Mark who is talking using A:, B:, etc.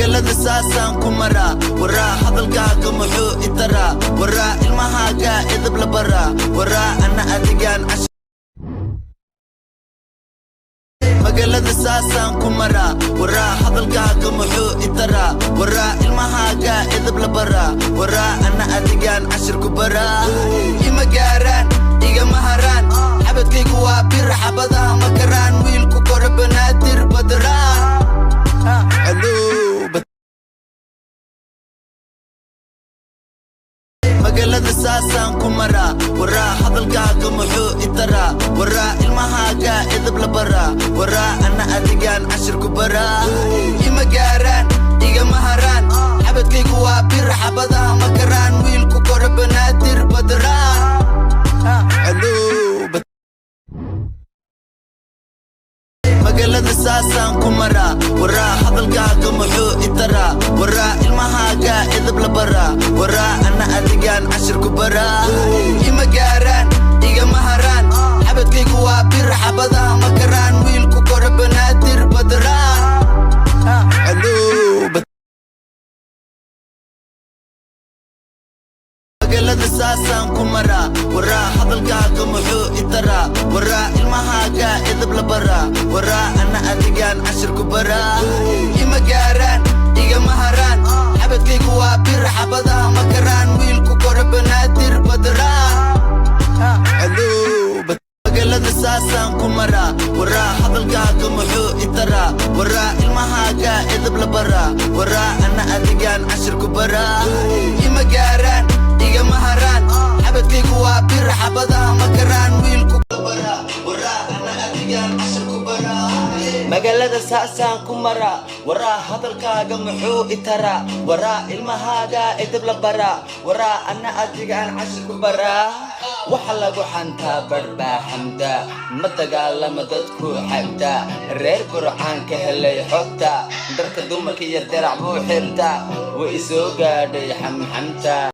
A: Magaalada saasaan ku maraa. Waraa, hadalkaaga muxuu itaraa? Waraa, ilmahaaga edab la baraa. Waraa, ana adigaan cashir. Magaalada saasaan ku maraa. Waraa, hadalkaaga muxuu itaraa? Waraa, ilmahaaga edab la baraa. Waraa, ana adigaan cashir ku baraa. Ima gaaraan, igama haraan. Xabadkaygu waa bir, xabadaha ma karaan. Wiilku kora Banaadir badraa. Hello. Magaalada saasaan ku maraa. Waraa, hadalkaaga muxuu itaraa? Waraa, ilmahaaga edab la baraa. Waraa, ana adigaan cashir ku baraa. Ima gaaraan, igama haraan. Xabadkaygu waa bir, xabadaha ma karaan. Wiilku kora Banaadir badraa. Hello. Magaalada saasaan ku maraa. Waraa, hadalkaaga muxuu itaraa? Waraa, ilmahaaga edab la baraa. Waraa, ana adigaan cashir ku baraa. Ima gaaraan, igama haraan. Xabadkaygu waa bir, xabadaha ma karaan. Wiilku kora Banaadir badraa. Hello. Magaalada saasaan ku maraa. Waraa, hadalkaaga muxuu itaraa? Waraa, ilmahaaga edab la baraa. Waraa, ana adigaan cashir ku baraa. Ima gaaraan, igama haraan. Xabadkaygu waa bir, xabadaha ma karaan. Wiilku kora Banaadir badraa. Hello. Magaalada saasaan ku maraa. Waraa, hadalkaaga muxuu itaraa? Waraa, ilmahaaga edab la baraa. Waraa, ana adigaan cashir ku baraa. Ima gaaraan, igama haraan. Xabadkaygu waa bir, xabadaha ma karaan. Wiilku baraa. Waraa, ana adigaan cashir ku baraa. Magaalada saasaan ku maraa. Waraa, hadalkaaga muxuu itaraa? Waraa, ilmahaaga edab la baraa. Waraa, ana adigaan cashir ku baraa. Waxa lagu xantaa barbaa xamda ma dagaalama dadku xagta. Reer Burcaan ka helay xogta, dharka dumarka iyo dirac buu xirtaa. Way isoo gaadhay xamxamta.